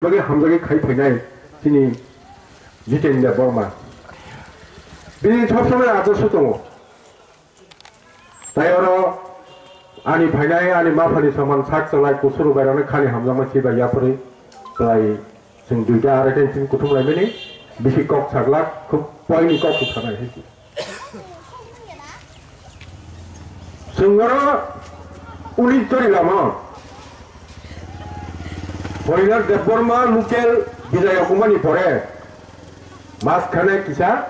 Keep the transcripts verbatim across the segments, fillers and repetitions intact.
Bagwi hamjagwi khai phainai chini Jiten Debbarma. Bini sob somoi adorsho tongo. Tai oro ani phainai, ani maphani soman sak chalai kusuru bairokno khani hamjakma chibai yapharwi chalai chwng duita arai khe chini kuthum laimani bisi kok saglak khub poini kok sanai hai. Chwng oro unis jori lama Hoilar Debbarma local Bijay Okumani pore mas khane kisa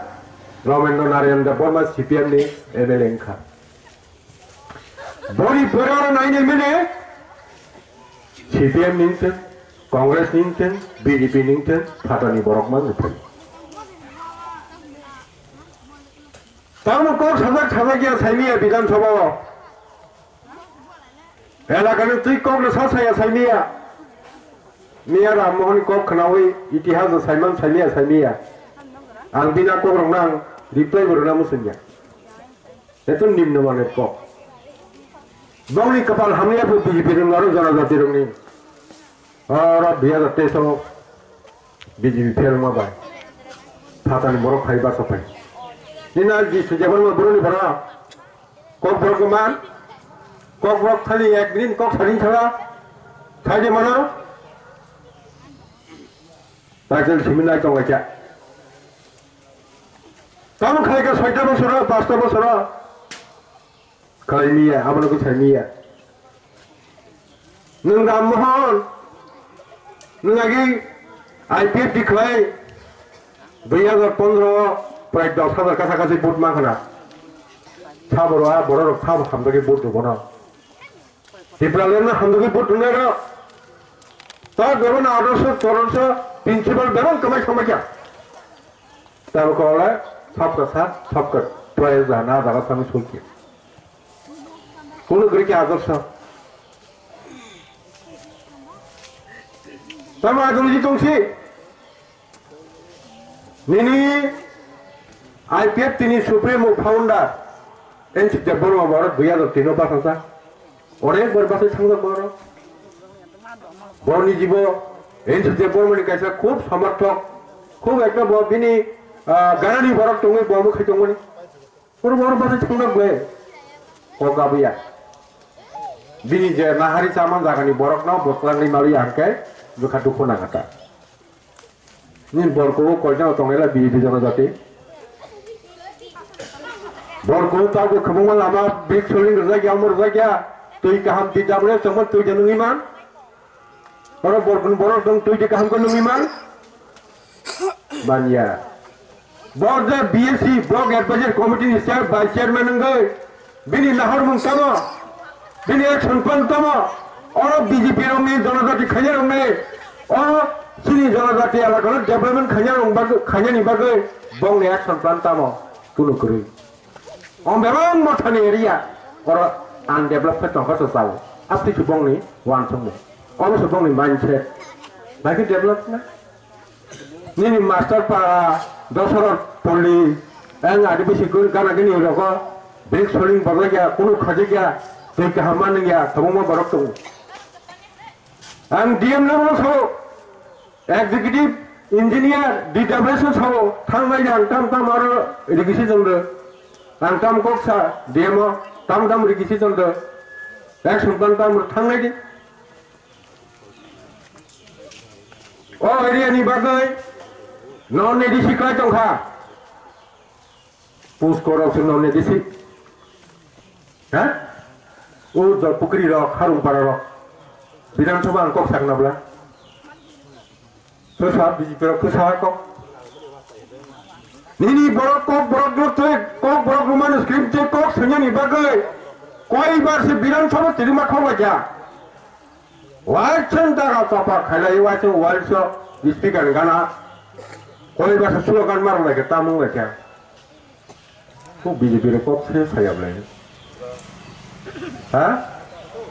Ramendra Narayan Debbarma C P M ni M L A wngkha. Boni pore oro nainai mene C P M ni wngthwng, Congress ni wngthwng, B J P ni wngthwng, phatani borok ma wngthwng. Tamo kok sajak sajak ya saimiya Bidhan Sabha o. Elakani twi kok no sa saya saimiya. Miya Ram Mohan kok khnawi itihas no saiman saimiya saimiya. Ang bina kok rok nang reply bo rwna musunya. Eto nimno mane kok. Bongni kapal hamya phu B J P rung aro janajati rungni. Oro dui hajar teis o B J P pherma bai. Phatani borok phai basa phai. Nina ji sujabal ma boroni bara. Kok borok man. Kok borok thali ek din kok sarin thala. Thai de mano. Title simi nai tong kha. Tamo khai ka soita bosoro, pasta bosoro. Khalai miya, abono khe sai miya. Nwng Ram Mohan, nwng agi I P F T khlai, dui hajar pondro prai dos hajar kasa kasi vote ma khana. Sabo ro a borok rok sabo hamdagi vote rwbono. Tipraland no hamdagi vote rwnai rok. Ta bebak no adarso, chororso, principal bebak kwmai songma kya. Tabuk kok le sabka sat, sabka try jana jaga sami sulki. Kuno gri ki adarsa. Tamo ideology tongsi. Nini I P F T ni supremo founder N C Debbarma borok dui hajar tin o basa sa. Onek bar basa sangjak borok. Borni jibo N C Debbarma ni kaisa khub samarthok, khub ekta bo bini, ah, ganani borok tongwi bo mukhi tongmani. Borok borok basa sangjak ble. Kok abuya. Bini je nahari chaman jagani borok no bwklang ni mali angke bwkha dukhu nangata. Ni borok o koita tongnai la bini bijana jati. Borok o tabuk kwbangma lama big soling rwjak ya, omo rwjak ya. Twi kaham P W S tongma twi de nungwi man. Oro borok ni borok dong twi de kaham ko nungwi man. Manya. Borja B S C Block Advisory Committee ni chair, Vice Chairman wngwi bini nahormung tamo, bini action plan tamo, oro B J P rokni jonojati khaina rokni, oro chini jonojati elakano development khaina rok bagwi, khainani bagwi bongni action plan tamo, kunu kwrwi. Om bebang mothani area, oro undeveloped khe tongkha se chao, aphi se bongni wansukmung, omo se bongni mindset, bai khe develop na. Nini master para Dosarot Poli, ang adi bisi gana gini rogo, big soling bagla ya, kunu khaji ya, tei kaham mani ya, tabuk ma borok tongo. Ang D M no sao, executive engineer, D W S no sao, thangnai ang tam tam aro rikisi jongdo. Ang tam kok sa, D M o, tam tam rikisi jongdo. Ek sumpan tam thangnai di. O area ni bagwi non A D C kwlai tongkha. Puskor rok se non A D C. Ha? O Jolpukri rok, Harungpara rok. Bidhan Sabha ang kok sakna bla. Kwsa B J P rok kwsa kok. Nini borok kok borok rok tei kok borok rwmani script tei kok swngyani bagwi. Koi bar se Bidhan Sabha tiri ma khok laikha. Waisung daga chapa khailai waisung walso speaker ni gana koi basa slogan marwk lai khe tamung lai khe. Kok B J P rok kok se saya blai. Ha?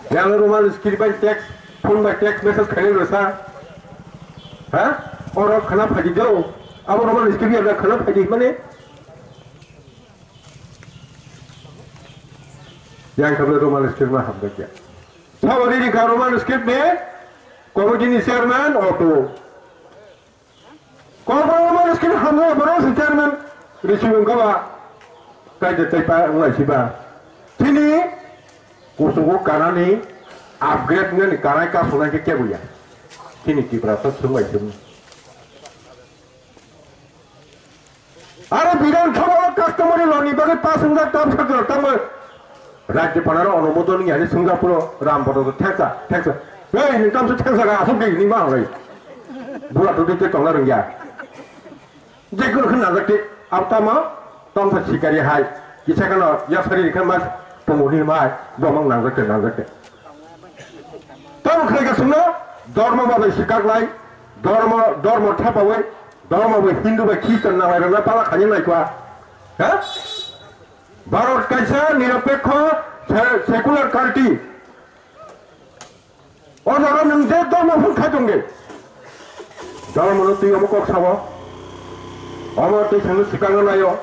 Yang Roman script bai text, phone bai text message khailai rwsa. Ha? Oro khana phaidi do. Abo Roman script ya khana phaidi mane. Yang kable Roman script ma hamdak ya. Saboni ni Roman script ni committee ni chairman auto. Kokborok ma skin hamjak borok se chairman risi wngkha ba. Kaide tei pa wnglaisi ba. Chini kusugo kanani upgrade nani kanai kasunai khe kebuya. Chini Tiprasa swnglaisi. Aro Bidhan Sabha o customary law ni bagwi pass wngjak tam sakjak tamo Rajyapalaro onumodon wngya hinwi swngjak phuru Ram Bhadrano theksa, theksa. Hei, nwng tamsa theksa ga aswk di hinwi ma hwnwi. Bura twi twi tongna rwngya. Jekunu khe nangjak twi, abo tamo tamsa sikari hai. Kisa kheno yasari rikha ma tongmoni mai, bomang nangjak twi, nangjak twi. Tamo khlai ka sungno, dormo ba bai sikak lai, dormo, dormo thepawi, dormo bai Hindu bai Christian nanglai rwna pala khani nai kwa. Ha? Bharat kaisa nirapekho se-, secular country. O jaga nwng je dormo phung khai tong de. Dormo no twi omo kok sabo. Omo twi sangno sikang nayo.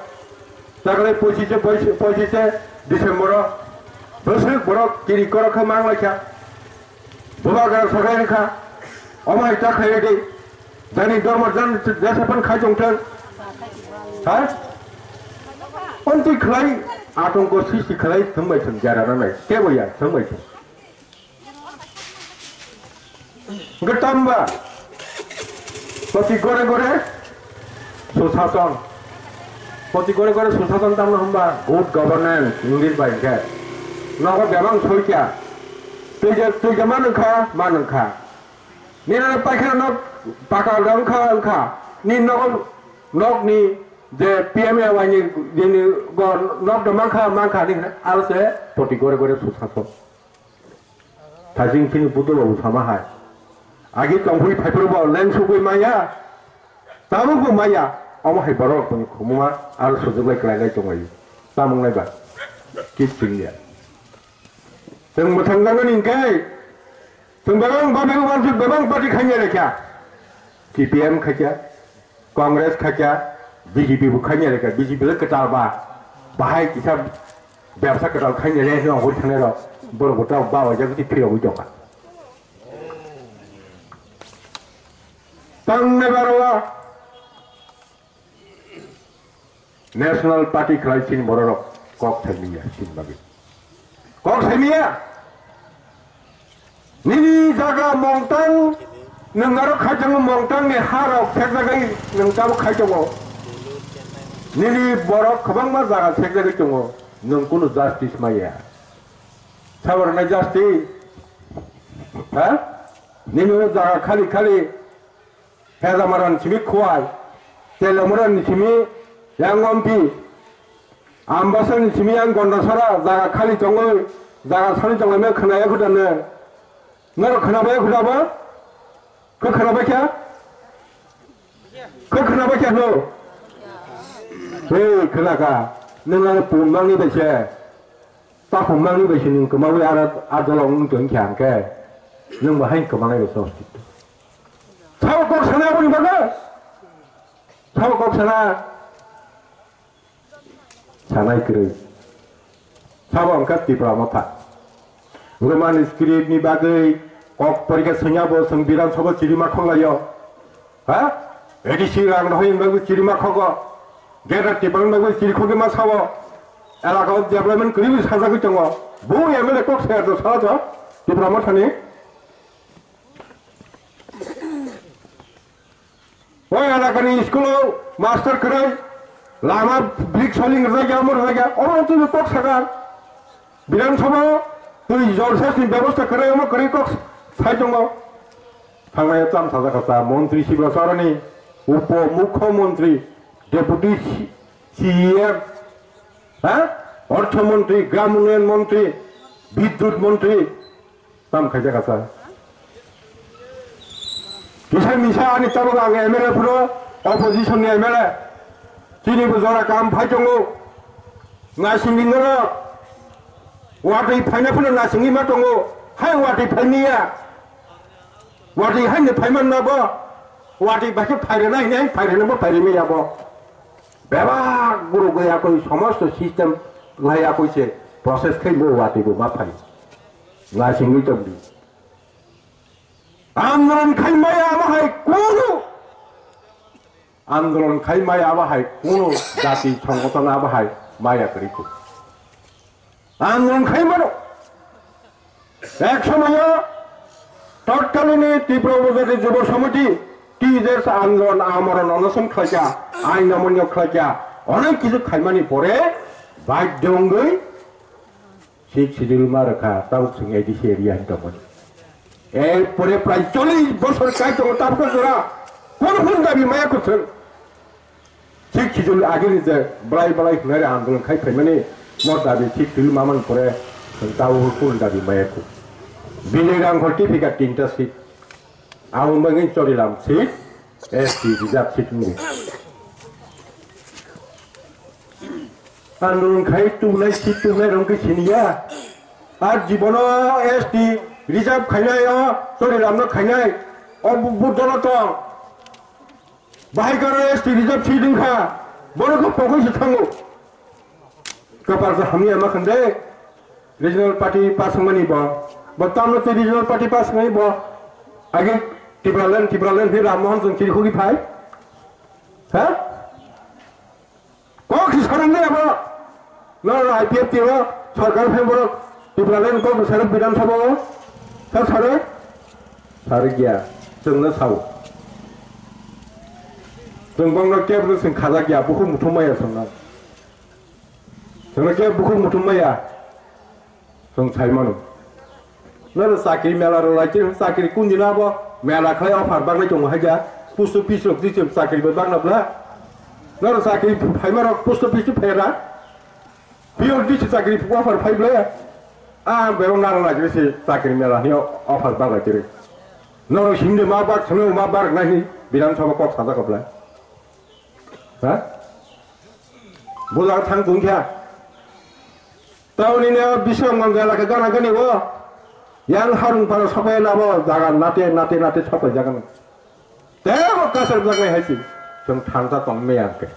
Taklai pochishe, pochishe December o bwswk borok kiri korok khe mang lai kha. Bubagra saklai rwkha, omo hai ta khlai rwdi, jani dormo jan jesa phan khai tong thang. Ha? Ontwi khlai, atongko sristi khlai thwngbai thwng jara nanai, kebo ya thwngbai thwng. Hwnkhe tamba, poti gore gore, Susason. Poti gore gore susason tamno hwnba good governance, English bai hwnkhe. Nogo bebak soikya. Twi je, twi je ma nwngkha, ma nwngkha. Nini paikha nok paka wngkha, wngkha. Ni nogo, nokni je P M A Y ni, ni go nok do mankha, mankha ni hwnwi aro se poti gore gore susason. Thajing chini putul bo sama hai. Agi tongphui phaiphuru bo leng sugui maya. Tabuk bo maya. Omo hai borok boni khumuma aro sujuklai klailai tonglaio. Tamung nai ba. Kit chingya. Chwng mwthang jagani hwnkhe. Chwng bebak bebak wansuk bebak party khanya lekha. C P M khakya. Congress khaikya, B J P bo khaina rwkha, B J P le kwtal ba, bahai kisa bebsa kwtal khaina rwkha, hwnwi thangnai rok, borok bo tabuk ba waijak tei phirogwi tongkha. Tangnai baro o National Party khlai chini borok rok kok thai manya chini bagwi. Kok saimiya? Nini jaga mongtang, nwng aro khaichangma mongtang ni ha rok sekjagwi nwng tabuk khai tongo. Nini borok kwbangma jaga sekjagwi tongo, nwng kunu justice maya. Sabarnai justice? Ha? Nini o jaga khali khali Hezamara ni simi Khowai, Telamura ni simi yang Ompi, Ambasa ni simi yang Gondasara, jaga khali tongwi, jaga sani tonglaimai khwnaya khuda nw. Norok khwnabaiya khuda bo? Khe khwnabaikha? Khe khwnabaikha hwno? Hei, khwnakha. Nwng ano pun mangni bai se. Takhum mangni bai se nwng kwmawi aro a dolo wng tong kha hwnkhe. Nwng bo haino kwmanai bai se. Sao kok sana aboni bagwi? Sao kok sana? Sanai kwrwi. Sabo wngkha Tipra Motha. Roman script ni bagwi kok porikha swngya bo chwng Bidhan Sabha chirima khoglaio. Ha? A D C rang rohoi wngwi chirima khogo. Greater Tipra wngwi chiri khogwi ma sao. Elaka o development kwrwi sajagwi tongo. Bo M L A kok saya to sala to Tipra Motha ni. O elakani school o master kwrwi, lama brick soling rwjakya, omo rwjakya, omo twi kok sakha. Bidhan Sabha o twi jol sesni bebosta kwrwi, omo kwrwi kok sai tongo. Thangnai o cham sajak kha cha, montri Sibra Sarani, upo mukho montri, deputy C E M, ha? Ortho montri, gram unnayan montri, bidyut montri, Tam khaijak asa. Kisa misa ani tabuk ang M L A phuru, opposition ni M L A. Chini bo jora kam phai tongo. Nasingni norok. Watwi phaina phuru nasingwi ma tongo. Hai watwi phaimaya. Watwi haino phaiman ma bo. Watwi baikhe phairwnai hinai phairwna bo phairwmaya bo. Bebak guru gaya koi somosto system laya koi se process khai bo watwi bo ma phai. Nasingwi tongdi. Andolon khai maya amo hai kunu Andolon khai maya abo hai kuno jati songothon abo hai maya kwrwi kho. Andolon khai mano. Ek somoyo totkalini Tripura Upajati Jubo Samiti, T J S andolon, amoron onoson khlaikha, ain amonyo khlaikha, onek kichu khaimani pore baidhyo wngwi Sixth Schedule ma rwkha, tabuk chwng A D C area hin tongmani. Er pore prai chollish bosor kai tongo, tabuk jora kono kono dabi maya kwthwng. Sixth Schedule agini je belai belai hwnwi andolon khai phaimani, mo dabi Sixth Schedule mamani pore chwng tabuk kono dabi maya khu. Bini rang khorti phika tinta seat. Aboni bagwi chorilam seat, S T reserve seat wngwi. Andolon khai tubunai seat tubunai rok khe siniya. Ar jibono S T reserve khainai o chorilamno khainai o bu-, buddhono tong. Bahai karo S T reserve seat wngkha. Bono khe pogwi se thango. Kapar sa hamya ma khande. Regional party pass wngmani bo. Bo tamno tei regional party pass wngmani bo. Age Tipraland, Tipraland hi Ram Mohan Song chiri khugi phai. Ha? Kok si sarang nai abo. No, no, I P F T o sarkar phai borok Tipraland kok si sarang Bidhan Sabha o. Sa sare? Sare gya. Chwngno sao. Chwng bangno kebno chwng khajak ya. Bukhuk muthung maya chwngno. Chwngno khe bukhuk muthung maya. Chwng sai mano. Noro chakri mela rw lai chiri chakri kun dino abo mela khlai offer baglai tongo haja. Post office rok di chwng chakri bai bagna bla. Noro chakri phaima rok post office tu phaira. P O D si chakri offer phai bla. A bero naro lai chiri si chakri mela ni offer baglai chiri. Noro himde ma bak chwngno ma bak nai ni Bidhan Sabha kok sajak bla. Ha? Bujak thang tong kha. Tauni ne bisong mang gala ka gana gani o. Yang harung para sopai labo jaga nate, nate, nate sopai jaga. Tebo kasar jaga hai si. Chwng thangta tong me yang ke.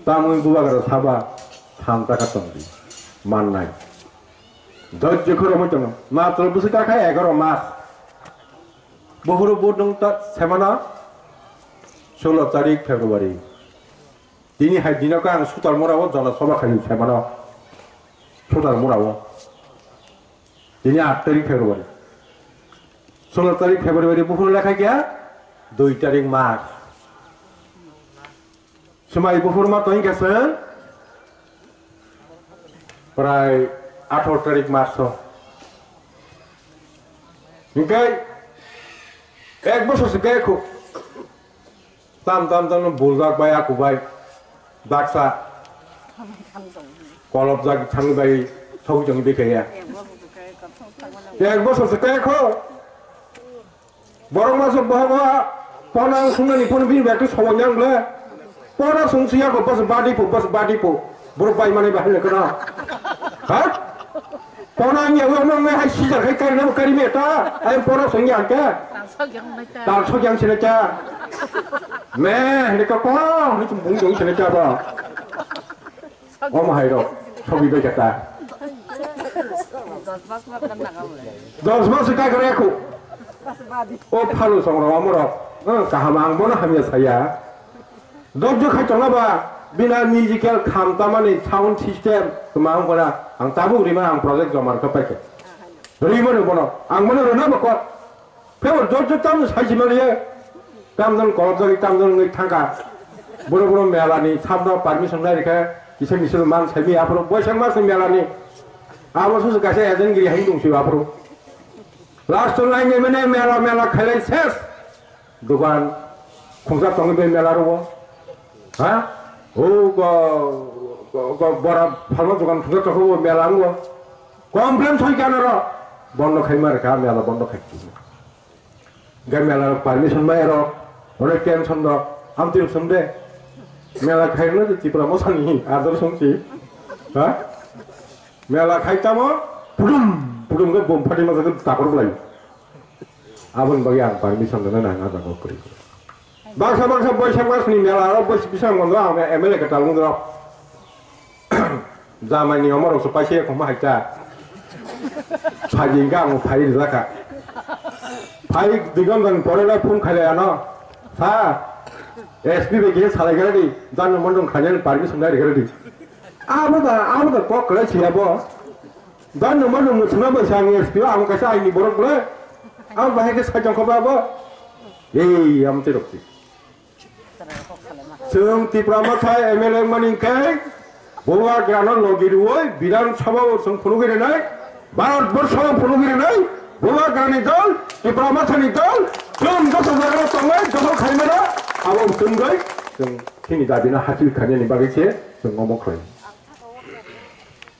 Tamui bubagra saba thangta ka tong di. Mannai. Dojje khoro mo tong. Matro busi ka khai egaro mas. Buphuru vote nwng ta semana solo tarik February. Tini hai dino khe ang Sutalmura o jana sabha khai semana Sutalmura o. Tini aat tarik February. Solo tarik February buphuru lekha kya dui tarik March. Swmai buphurma tong khe chwng prai atharo tarik March o. Hinkhe ek bosor se khe khu. Tam tam tam buljak bai aku bai. Daksa. Kolop jak thang bai thok jong dikhe ya. Ek bosor se khe khu. Borok masa bohogo pona ang sungnani phone bini bai khe sobo nyang le. Pona sung siya ko bas badi po, bas badi po. Borok bai mani bahai le kana. Ha? Pona ang ya uya mo ngai hai sijar khai kari na kari me ta. Ai pona sung ya ke. Tal so yang sila cha. Me, ni ko ko, ni bung jong sila cha ba. Om hai rok, sobi bai kata. Dos bosor kai kare aku. O phalu songrok, omorok. Eh, kaham ang bono hamya saya. Dojjo khai tongna ba, bina musical kham tamani sound system, tuma ang bono, ang tabuk rima ang project jomar ka paike. Rima no bono, ang bono rona ba ko. Phebo jot jot tamno sai si maliya. Tamdan kolok jagwi tamdan wngwi thangkha. Boro boro mela ni sabno permission nai rikha. Kisa misil man saimi aphuru boisang mas ni mela ni. Abo susu kaisa agent giri hai tong si aphuru. Last to line ni mane mela mela khailai ses. Dukan khungsa tongwi bai mela ro. Ha? O go go go bora phalma dukan khungsa tongwi mela ngo. Complain soi kana ro. Bondo khai mar kha mela bondo khai. Ga mela rok permission mai rok, onek tension rok, amtwi rok song de. Mela khai no Tripura mosani, ador song si. Ha? Mela khai tamo, pudum, pudum ga bom phati ma jaga takor blai. Abon bagi ang permission dana nang ada kok kri. Bangsa bangsa boisa mas ni mela rok boisa bisa ngondo ang M L A ka talung rok. Jamai ni omorok se paisa ya khoma hai ta. Phaidi hingke ang phai rijak kha. Phai dui ghonta ni pore lai phone khailai ano. Sa, S P bai khe salai khe di, dan no mandong khanya ni permission dai khe di. Abo da, abo da kok khlai siya bo. Dan no mandong muchuna bai sang S P o ang kaisa aini borok le. Ang bahai khe sai jong kho ba bo. Ei, am te rok ti. Chwng Tipra Motha M L A mani khe Bubagrano logi rwui Bidhan Sabha o chwng phunugwi rwnai, Bharat Borsho o phunugwi rwnai, Bubagrani dol, Tipra Mothani dol, chwng joto jaga o tongnai, dokhol khaimano, abo wngwi chwng chini dabi no hasil khainani bagwi se chwng omo khlai.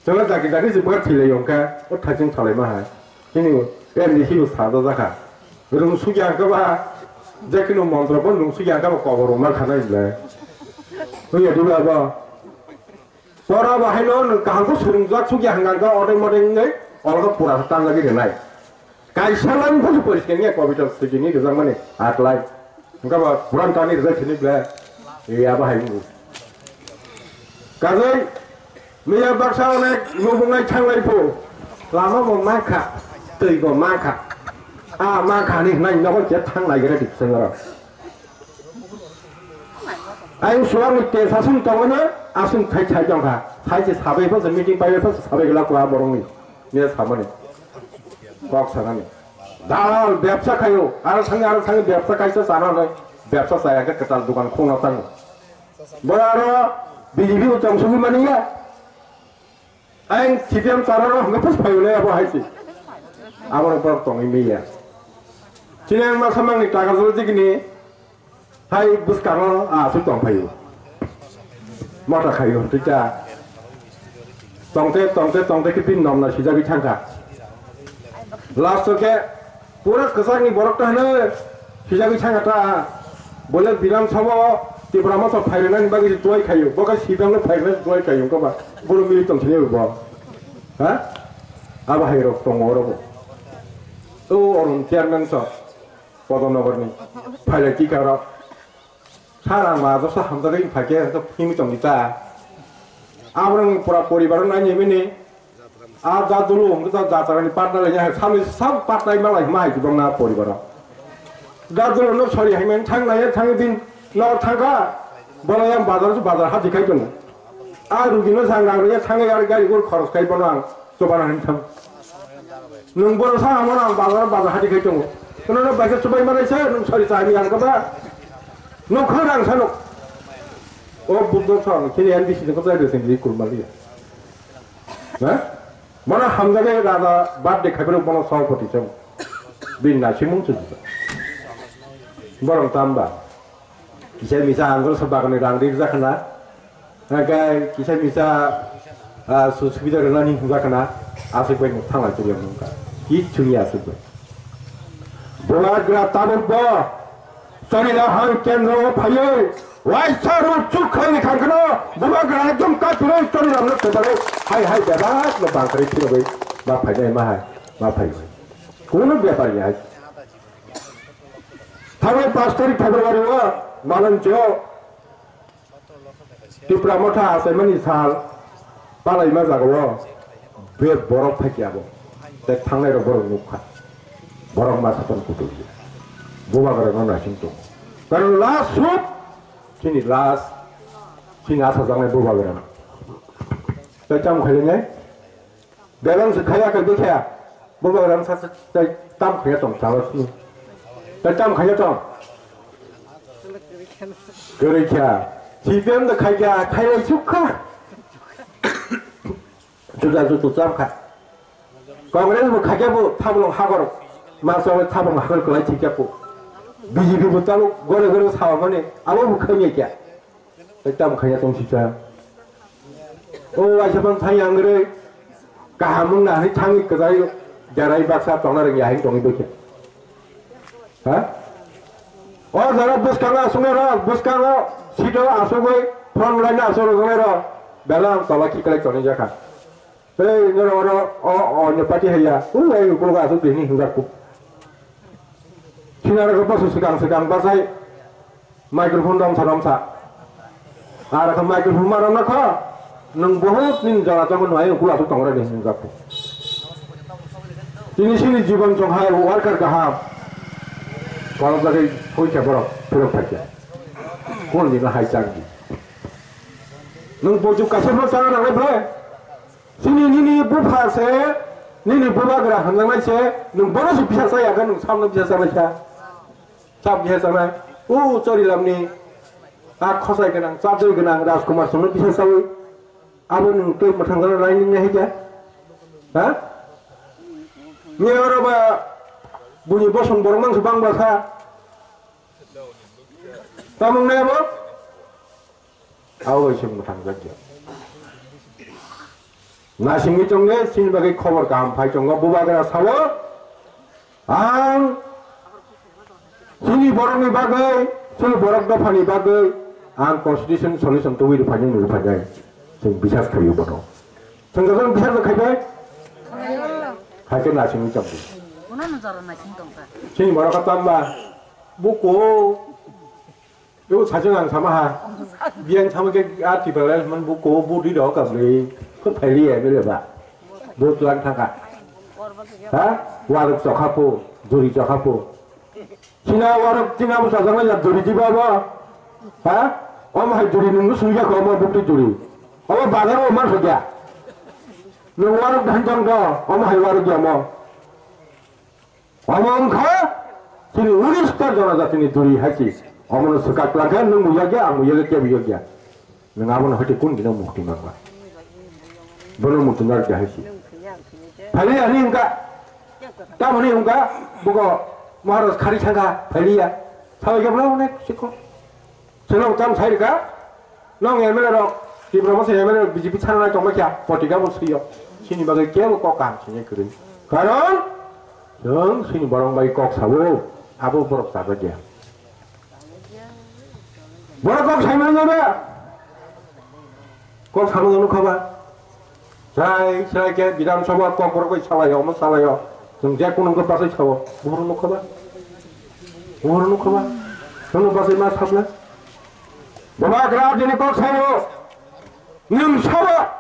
Chwla dagi dagi se bukhar thwi lai yong kha, o thaichung salai ma hai. Chini M D C bo sa da jakha. Rung sugya kha ba, je kunu montro bo rung sugya kha ba kobor rung ma khana le. Huya dula ba. Pora ba hai no kaham ko surung jak sugya hang kha odeng modeng ngai, olga pura tan lagi de nai. Kaisa lang photo poriskar ni kobitar sujini rijak mani atlai. Wngkha ba puran kani rijak sini ble. Iya ba hai wngkha. Kajai miya baksa onek nubungai thanglai pho. Lama bo mankha, twi bo mankha. A mankha ni nai nogo je thanglai gere dik sengoro. Ayung suwak ni te sasung tongmani asung thai thai jongkha. Thai se sabai pho se meeting pai pho se sabai gela kwa borong ni. Niya samani. Kok sanani. Dalal bebsa khayo. Aro thangwi, aro thangwi bebsa kaisa sana nai. Bebsa saya khe kwtal dukan khungna tango. Bora aro B J P bo tong sugwi mani ya. Ang C P M chara ro hwnwi phus phayo le abo hai se. Abo borok tongwi manya. Chini ang ma samang ni taka jolo jigini. Hai bwskango aswk tong phaio. Mota khaio, tita. Tongte, tongte, tongte khe bini nomna sijagwi thangkha. Last o khe pura kwchangni borok ta hwnwi sijagwi thangkha ta. Bole Bidhan Sabha o Tipra Motha phairwnani bagwi se duai khaio. Bo khe C P M no phairwnani duai khaio wngkha ba. Boro mili tong sini bo. Ha? Abo hai rok tongo oro bo. O Arun chairman so. Kodonogorni phailai tikha rok. Sara ma dosa hamjagwi phai khe hwnkhe phimwi tongdi ta. Aborok pura poribar naini bini. A dadulu hwnkhe ta jatrani partner lai hai samni sam partner ma lai ma hai kibong na poribar. Dadulu no sori hai men thang nai thang din no thangkha. Bola yang bazar su bazar hati khai tongo. A rugi no sang rang rang thang ya gari gor khoros khai bono ang. Chobana hin thang. Nwng boro sa amo nang bazar bazar hati khai tongo. Kono no baisa chubai manai se nwng sori sa ni ang kaba. Nwng khang rang sa nuk. O Buddho sa nwng kini N B C ko jai de sing di kurma liya. Ha? Mana hamjage rada birthday khai bro bono sa poti chong. Bin na simung chu. Borong tamba. Kisa misa ang sa bagani rang ri jakna. Hingke kisa misa, ah, su-, subida rwnani hwnjak khna, aswk bai no thanglai tongya wngkha. Kichuni aswk bai. Bubagra tabuk bo Chorila han kendro o phaiwi waisa ruk chuk khlaini khan khno Bubagra ekdom kapirwi Chorila no tebarwi hai hai bebak no bangkari phirogwi ma phainai ma hai ma phaiwi. Kunu bepar ya. Thangnai pash tarik February o Malanchio Tipra Motha achaimani sal palaima jagao be borok phaikhe abo. Tei thangnai rok borok nukha. Borok ma sapan kutung. Bubagra no naising tongo. Karon last sut chini last chini achajaknai bubagra. Tei tamo khailai nai. Belong se khaya ka dikha. Bubagra sa sa tam khaya tong chala sini. Tei tam khaya tong. Kwrwi kha. C P M da khai kha, khai lai chuk kha. Juda juda cham kha. Congress bo khai kha bo thablong hagor. Ma sa thablong hagor kwlai thik kha bo. B J P bo tamo gore gore sawa mane abo bo khai kha. Tei tamo khaiya tong sisa. O waisa phang thang yang re. Kaham wng na hai thangwi kwchai derai baksa tongna rwngya hai tongwi bwkhe. Ha? O jara bwskango aswknai rok, bwskango sito aswkwi front line aswk rwjaknai rok. Belai ang tola khiklai toni jakha. Tei noro oro o, o, onyo party haiya. U, ei, ukologo aswk tini hinjak kuk. Sinaro khe boso swkang swkang bachai microphone romsa romsa. Aro khe microphone ma romna kho, nwng bohut nini jora jogo nwng ayung kula aswk tongo rani hinjak kuk. Tini sini jibon chong hai worker kaham. Kolok jagwi hoikha borok phirok phaikha. Kol nino hai chang di. Nwng boju kaisa phano chana nangnai phle. Chini nini bupha se, nini bubagra hwnjaknai se, nwng bono se bisa chaya khe nwng samno bisa chanai kha. Chap bisa chanai. O Chorilamni a khosai gwnang, chatwi gwnang Rajkumar songno bisa chawi. Abo nwng tei mwthang gana nai nini hai khe? Ha? Ni oro ba buni bosong borok mang se bang ba sa. Tamung nai abo? Abo bai se mwthang jak ya. Nasingwi tongkhe chini bagwi khobor kaham phai tongo. Bubagra sao, ang chini borokni bagwi, chini borok dophani bagwi ang constitution solution tubui rwphainai, nw rwphainai. Chwng bisas khaio bono. Chwng jotono bisas khai bai? Khaikhe nasingwi tongdi. Bono nw jora nasing tongkha. Chini borok tamba buko. Yo, sajwng ang sama ha. Biyang sama khe a Tripura man bu ko bu di do ka bri. Ko phaili ya bele ba. Bu tulang thaka. Ha? Warok chokha po, duri chokha po. China warok china bu sajwng la duri di ba ba. Ha? Om hai duri nung sung ya ko mo bu di duri. Om bazar o man so ya. Nung warok dhan jang do, om hai warok ya mo. Omo wngkha chini unistar jonojatini duri hai se. Omono swkak langkha, nwng bo yagya, ang bo yagya, kebo yagya. Nwng abono hwte kun dino mukti mangla. Bono mukti narwkya hai se. Phailiya hwnwi wngkha. Tamoni wngkha, buko Maharaj khari thangkha, phailiya. Sabai khe bono onek sikho. Chwngno tam sai rwkha. Nong M L A rok, Tripura masa M L A rok B J P sana nai tongma kya, potika bo swiyo. Sini bagwi kebo kok kaham sini kwrwi. Karon, chwng sini borok bai kok sabo, abo borok chajakya. Borok kok saimano ba? Kok sabo nukha ba? Chwrai, chwrai khe Bidhan Sabha kok borok bai salaio, omo salaio. Chwng je kunu wngkha basai sao, buhuru nukha ba? Buhuru nukha ba? Chwngno basai ma sabla? Baba gra jini kok saio. Nwng sao.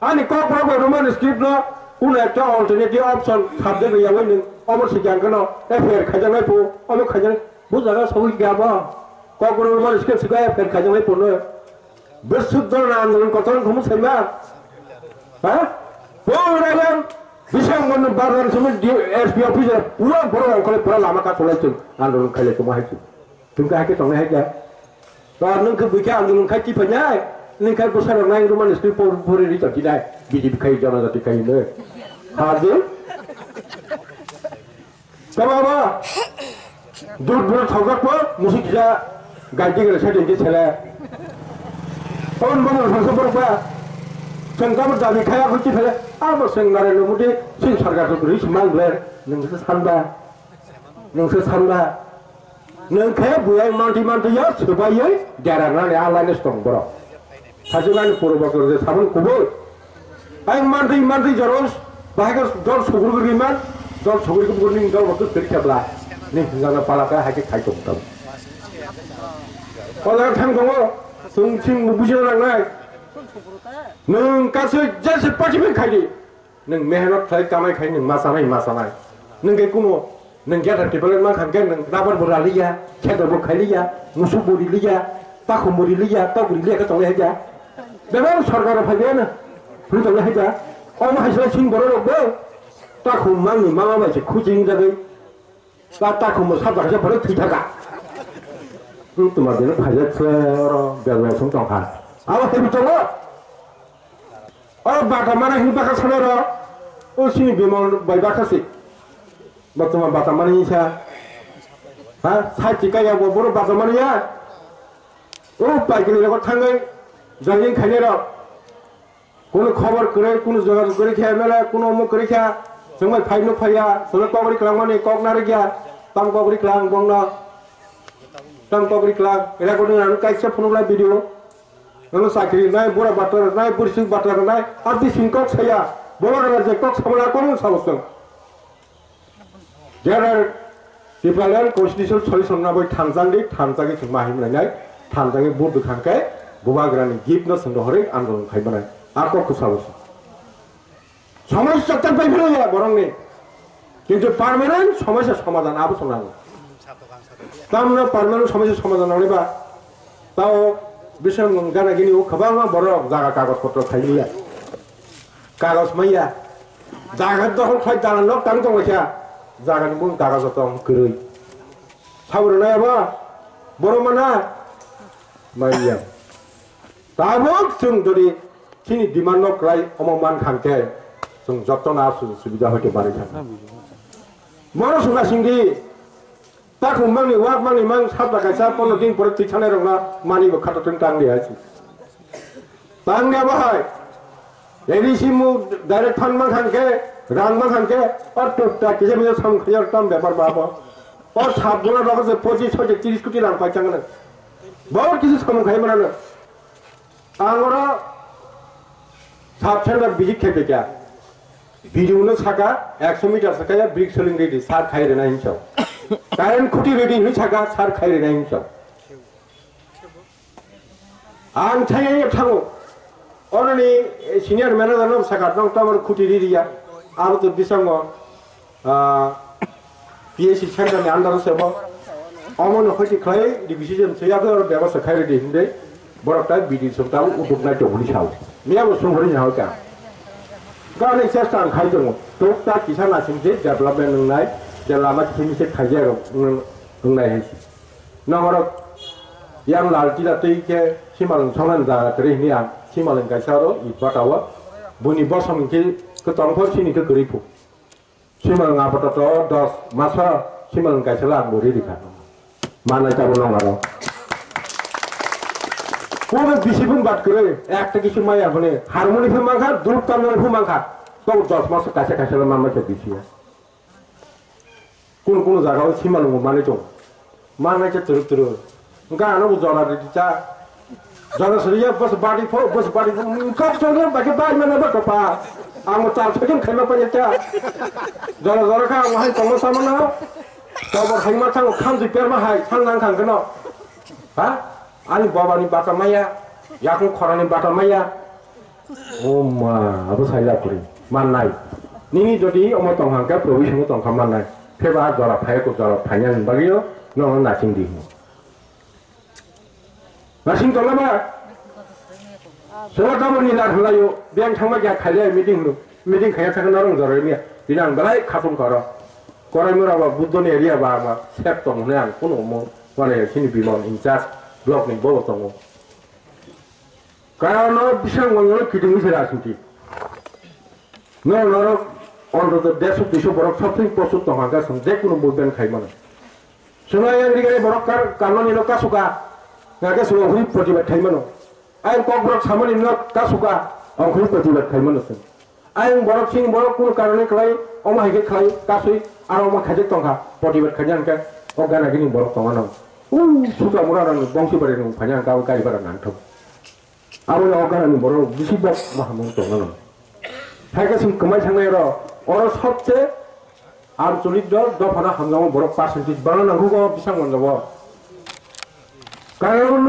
Ani kok borok bai Roman script no kunu ekta alternative option subject riyawai nwng omo sikya khe no F I R khaijaknai po, omo khaijaknai. Bo jaga sawi kya ba? Kok borok Roman script sikya F I R khaijaknai po no. Bwswk jora andolon kotor khumu saima? Ha? Bo railang bisang mon barang sumi S P office pura borok ongkhole pura lama ka cholai chung andolon khaile chung hai chung. Chung ka hake tongnai hai kya? To nwng khe buikhe andolon khai tipainai. Nwng khai bwsarok nai Roman script por pori ri chok dinai. B J P khai jonojati khai no. Ha je? Tama ba? Dut bro thokjak po, musik kisa gaidi gele setting ke sele. Pon bang thangsa borok ba. Chwng kabo dabi khaya khuchi phele. Abo chwng Narendra Modi, chwng sarkar to ris mang ble. Nwng se san ba. Nwng se san ba. Nwng khe buyai manti manti ya, swbayai, dera nani alai ne stong borok. Sajwk ani puro bokol je sabun kubui. Ang mantri mantri joros, bahai ko dol suguru guri man, dol suguru ko burning dol bokol kiri kebla. Ni jana pala ka hai ke khai tok tam. Pala thang tongo, sung sing bujina nang nai. Nung kasu jase party pin khai di. Nwng mehnat khlai kamai khai nwng ma chanai, ma chanai. Nwng khe kuno nwng gada table ma khan khe nwng rubber bo raliya, kheto bo khailiya, musuk bo riliya, takhum bo riliya, tok bo riliya khe tonglai haja. Bebak sorkar phaiya na. Phun tonglai haja. Omo hai sing borok rok bo. Takhum mangni mama bai se khuching jagwi. Ba ta khumbo sabda khe borok thwi thaka. Tuma bini phaijak se oro bel bel song tong kha. Abo hebi tongo. Oro bata mana hin baka salo ro. O sini bimol bai baka si. Bo tuma bata mani sa. Ha, sai ti kaya bo boro bata mani ya. O pai kini ko thangai. Joining khaine ro. Kunu khobor kwrwi, kunu jogajog kwrwi khe M L A, kunu omo kwrwi khe, chwng bai phai nuk phaiya, chwngno kok ri kwlangmani kok narwkya, tam kok ri kwlang bongno, tam kok ri kwlang, recording ano kaisa phunukla video, nono chakri nai, bura batra nai, bursik batra nai, abdi sing kok saya, bola gana je kok sabala kok sabo chwng. There are Tipraland constitution solution na bai thangjang di, thangjagwi chwng ma himlai nai, thangjagwi vote bwkhang khe bubagrani gift no chwng rohorwi andolon khai manai. A kok kwsa bo se. Somosya tak bai phano ya borokni. Kintu permanent somosya somadhan abo chwng nango. Tamno permanent somosya somadhan nangnai ba? Tao bising gana gini o kwbangma borok jaga kagoj potro khailiya. Kagoj maya. Jaga dokhol khai dalan nok tang tong kha. Jaga ni bung kagoj tong kwrwi. Sabur nai ba? Borok mana? Maya. Tabuk chwng jodi chini demand no kwlai omo man khan khe chwng joto na sujog subida hoite barwi thang. Bono suna singdi takhum mangni wak mangni mang sabda kaisa pono din pore twi thanai rok na mani bo khato tong tang di hai si. Tang di abo hai. A D C mu direct fund man khan khe rang man khan khe o tuk ta kisa misa samung khayar tam bepar ba bo. O sat bola rok je pochis hoite tris koti rang pai chang na. Bahut kisu samung khai mana na. Ang oro sub center visit khai phaikha. B D O no saka, ekso meter sakaya brick soling ready, sir khai rwna hinwi sa. Current khuti ready hinwi saka, sir khai rwna hinwi sa. Ang thaiya thango. Oroni senior manager no saka, "Nang tamar khuti ready ya?" Abo to bisango ah, P S C center ni under o se bo. Omo no hoiti khlai requisition se ya ko bebostha khai ready hinde. Borok ta B D O song ta utuk nai tong ni sao. Miya bo song hori hao ka. Ka ni chesta ang khai tongo. Tok ta kisa na sim je development nang nai. Je lama kimi se khai je rok nang nai hai. Nang oro yang lal tila tei ke simalwng songnan jaga kwrwi hini ang simalwng kaisa oro i bata o. Buni bosong ke kwtong phor sini ke kwrwi phu. Simalwng apato to dos maso simalwng kaisa la ang bo riri kha. Manai tabuk nong aro. Kono bisi bung bat kwrwi, ekta kisu maya hone harmoni phu mankha, duluk tamnani phu mankha. Tok dos maso kaisa kaisa la manma khe bisi ya. Kono kono jaga o simalwng manai tong. Manai khe twrwk twrwk. Wngkha ano bo jora ridi cha. Jora soriya bos badi pho, bos badi pho, wngkha jora bagi bai mana ba kopa. Ang char phajin khaima pa cha. Jora jora kha ang hai tongo samano. Tobor hai ma thango khamsi perma hai sang nang khang keno. Ha? Ani baba ni bata maya, yakung khorani bata maya. O ma, abo sai la kuri. Mannai. Nini jodi omo tong hangka provision tong kha mannai. Pheba jora phai ko jora phaiya ni bagwi o no nasing di. Nasing tong ba. Sora tamo ni lar halayo, biang thangma kya khailai meeting hunu. Meeting khaya thang narong jora miya. Bini ang belai khatung karo. Korai mura ba Buddho ni area ba ma sep tong hwnwi ang kuno mo wane sini bimon in charge block ni bo tongo. Karon no bisang wngwi kiting se rajniti. No norok ontoto dersho duisho borok sopsing posuk tong hangka song je kuno movement khai mano. Swnai yang digai borok kar kanmani no kasuka. Ngake swngo huri protibad khai mano. Ayang kokborok samani no kasuka. Ongkhoi protibad khai mano song. Ayang borok sing borok kuno karone khlai, omo hai khe khlai, kasui, aro omo khaijak tongkha, protibad khaina hwnkhe o gana gini borok tongmano. U suka mura rang bongsi bare rang phanya hwnkha o gari bara nangthok. Abo o gana ni borok bisi bok mahamung tongmano. Hai khe sing kwmai thangnai ro, oro sobse ancholik dol dophano hamjamo borok percentage bana nangkhugo bisang manjabo. Karon